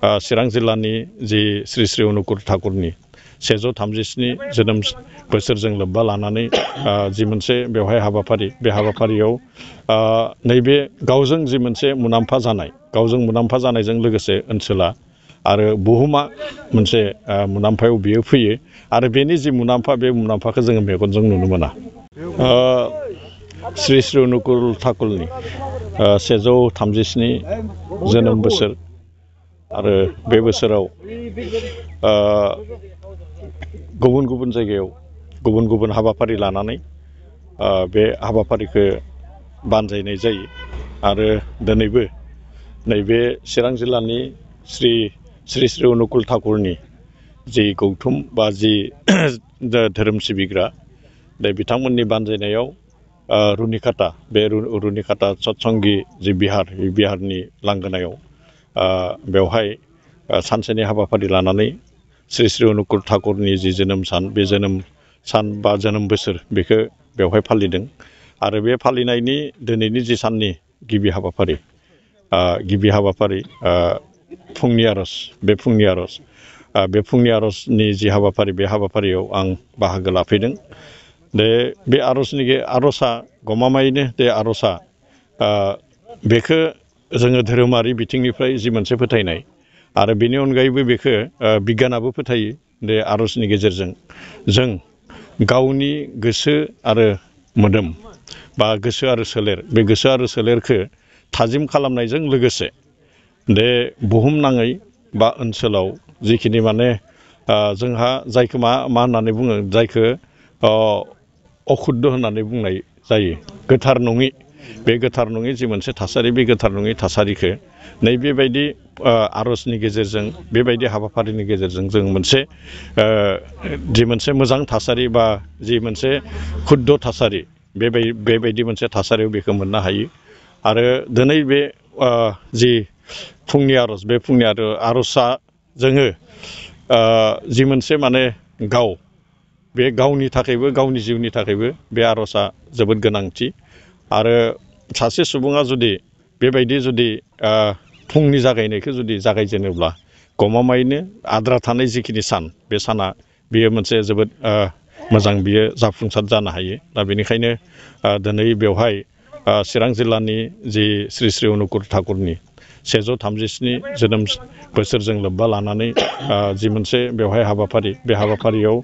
चिरां जिल्लानि जि श्री श्री अनुकुल ठाकुरनि 137 जोनोम बोसोरजों लोब्बा लानानै जि मोनसे बेवहाय हाबाफारि बे हाबाफारियाव नैबे गावजों जि मोनसे मुलाम्फा जानायजों लोगोसे ओनसोला आरो बुहुमा मोनसे मुलाम्फायाव बियो फैयो आरो बेनि जि मुलाम्फा बे मुलाम्फाखौ जोङो मेगनजों नुनो मोना। श्री श्री अनुकुल ठाकुरनि 137 जोनोम बोसोर आरो बे बोसोराव गुबुन गुबुन जायगायाव गुबुन गुबुन हाबाफारि लानानै बे हाबाफारिखौ बानजायनाय जायो आरो दिनैबो नैबे चिरां जिल्लानि श्री श्री अनुकुल ठाकुरनि जि गौथुम बा जि धोरोम सिबिग्रा दा बिथांमोननि बानजायनायाव रुनिकाटा बे रुनिकाटा सत्संगी जि बिहारनि लांगोनायाव बेवहाय सानसेनि हाबाफारि लानानै श्री श्री अनुकुल ठाकुरनि जि जोनोम सान बे जोनोम सान बा जोनोम बोसोर बेखौ बेवहाय फालिदों आरो बे फालिनायनि दिनैनि जि साननि गिबि हाबाफारि फुंनि आर'ज बे फुंनि आर'जनि जि हाबाफारि बे हाबाफारियाव आं बाहागो लाफैदों। बे आर'जआ गमामायैनो बे आर'जआ बेखौ जोङो धोरोमारि बिथिंनिफ्राय जि मोनसे फोथायनाय आरो बेनि अनगायैबो बेखौ बिगियानाबो फोथायो बे आर'जनि गेजेरजों जों गावनि गोसो आरो मोदोम बा गोसो आरो सोलेरखौ थाजिम खालामनायजों लोगोसे बे बुहुमनाङै बा ओनसोलाव जिखिनि माने जोंहा जायखौ मा होननानै बुङो जायखौ अखुद्ध होननानै बुंनाय जायो गोथार नङि बे गोथार नङि जि मोनसे थासारि बे गोथार नङि थासारिखौ नैबेबायदि आर'जनि गेजेरजों बेबायदि हाबाफारिनि गेजेरजों जों मोनसे मोजां थासारि बा जि मोनसे खुद्ध थासारि बेबायदि मोनसे थासारियाव बेखौ मोननो हायो आरो दिनै बे जि फुंनि आर'ज बे फुंनि आर'जआ जोङो जि मोनसे माने बे गावनि थाखायबो गावनि जिउनि थाखायबो बे आर'जआ जोबोद गोनांथि आरो सासे सुबुङा बेबायदि फुंनि जागायनायखौ जागायजेनोब्ला गमामायैनो आद्रा थानाय जिखिनि सान बे साना बेयो मोनसे जोबोद मोजां बियो जाफुंसार जानो हायो। दा बेनिखायनो दिनै बेवहाय चिरां जिल्लानि जि श्री श्री अनुकुल ठाकुरनि 137 जोनोम बोसोरजों लोब्बा लानानै जि मोनसे बेवहाय हाबाफारि बे हाबाफारियाव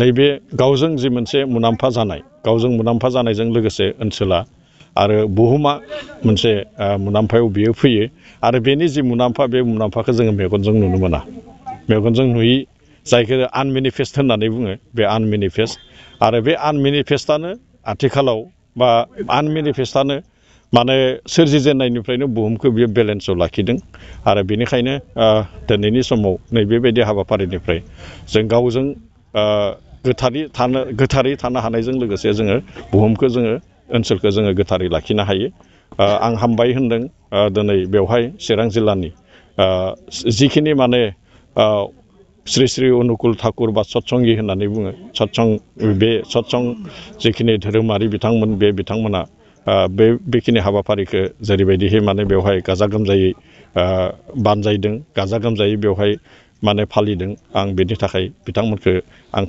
नैबे गावजों जि मोनसे मुलाम्फा जानायजों लोगोसे ओनसोला आरो बुहुमा मोनसे मुलाम्फायाव बियो फैयो आरो बेनि जि मुलाम्फा बे मुलाम्फाखौ जोङो मेगनजों नुनो मोना मेगनजों नुयि जायखौ आनमेनिफेस्ट होननानै बुङो बे आनमेनिफेस्ट आरो बे आनमेनिफेस्टआनो आथिखालाव बा आनमेनिफेस्टआनो माने सोरजिजेननायनिफ्रायनो बुहुमखौ बियो बेलेन्सआव लाखिदों आरो बेनिखायनो दिनैनि समाव नैबेबायदि हाबाफारिनिफ्राय जों गावजों गोथारै थानो हानायजों लोगोसे जोङो बुहुमखौ ओनसोलखौ जोङो गोथारै लाखिनो हायो। आं हामबाय होनदों दिनै बेवहाय चिरां जिल्लानि जिखिनि माने श्री श्री अनुकुल ठाकुर बा सत्संगी होननानै बुङो सत्सं जिखिनि धोरोमारि बिथांमोना बेखिनि हाबाफारिखौ जेरैबायदिहै माने बेवहाय गाजा गोमजायै बानजायदों गाजा गोमजायै बेवहाय माने फालिदों आं बेनि थाखाय बिथांमोनखौ आं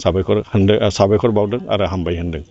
साबायखर बावदों आरो हामबाय होनदों।